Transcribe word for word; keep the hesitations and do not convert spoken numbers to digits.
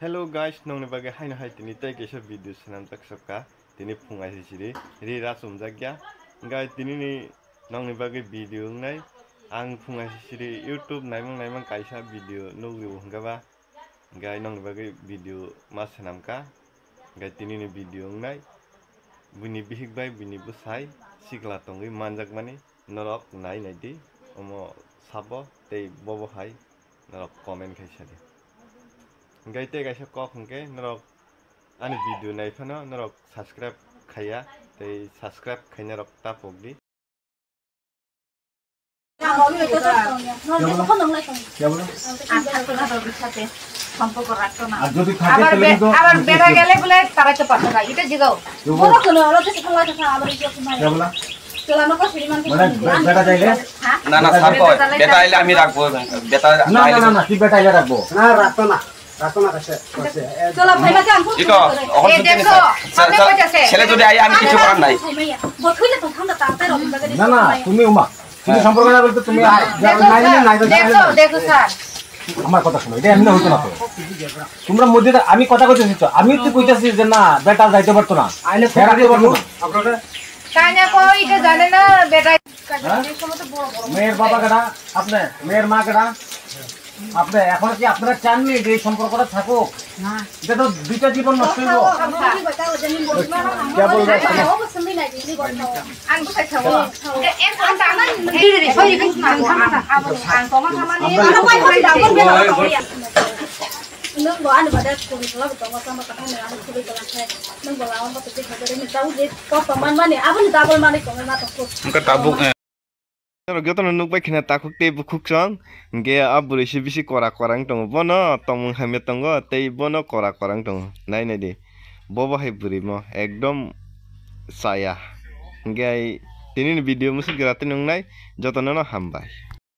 Hello guys, nongni bagwi haino hai tini tei kaisa video swnamjak sokha. Tini phung aisisiri ri ra chumjakya. Hwnkhe tinini nongni bagwi video wngnai. Ang phung aisisiri YouTube naimang naimang kaisa video nugriwo hwnkhe ba. Hwnkhe nongni bagwi video ma swnamkha. Hwnkhe tinini video wngnai. Bini bihik bai bini bwsai sikla tongwi manjakmani. Norok nai nai di, omo sabo tei bobo hai norok comment khai sadi. Hwnkhe tei kaisa kok hwnkhe norok ani video nai phano norok subscribe khaiya tei subscribe khaina rok ta pok di. আর যদি থাকে আবার তাহলে বে- কিন্তু আবার বেড়া গেলে বলে তারা তো পাঠায় না, এটা জিগাও। বড় কোনো হলো তো সেখানে লাগে না, আবার এই যে তোমার চলো না। চলো, আমার কথা শুনি, মানে, বে- বেটা চাইলে? হ্যাঁ? না, না, স্যার কয়, বেটা আইলে আমি রাখবো, বেটা না, না, আইলে না, না, কি বেটা আইলে রাখবো? না, রাখতো না, রাখতো না, কাছে, কাছে। এ, চলো, ভাই, বাচ্চা, আমি কি কো? অখন এই শুনতে দেখো, স্যার, সামনে স্যার, কইতাছে। ছেলে যদি আই, আমি কিছু করার নাই। বসুইলে তো ঠান্ডা, তাড়াতাড়ি অফিস থেকে না, না, তুমি উমা, তুমি সম্পর্ক না বলতে তুমি আর দেখো, নাই, নাই, স্যার, নাই, নাই, দেখো, নাই। দেখো, স্যার। আমার কথা শোনো, এটা এমনি হইতো না তো। তোমরা মধ্যে তো আমি কথা কইতেছি তো, আমি তো কইতেছি যে না, বেটা যাইতে পারতো না। আইলে বেটা যাইতে পারতো না। আপনারা কানে কই এটা জানে না, বেটা। হ্যাঁ? মেয়ের বাবা কেডা? আপনি। মেয়ের মা কেডা? আপনি। এখন কি আপনারা চাননি যে এই সম্পর্কটা থাকুক? না। এটা তো দুইটা জীবন নষ্ট হইব। क्या बोल रहा है? Nung bo ani bade kuri kula bo tongo, tamo kaham ni ani kuri kula khe. Nung bo lama bo tete khabe ni tau je koto man mani, abo ni double mani tongo ma tong. Wngkha tabuk, eh. Norok jotono nukbai khina takhuk tei bukhuk song, hwnkhe a bwrwi se bisi kora kora wng tongo. Bono tongmung hamya tongo tei bono kora kora wng tongo. Nai nai di, bobo hai bwrwi mo ekdom chaya. Hwnkhe ai tini ni video musuk jora tini wngnai, jotono no hambai.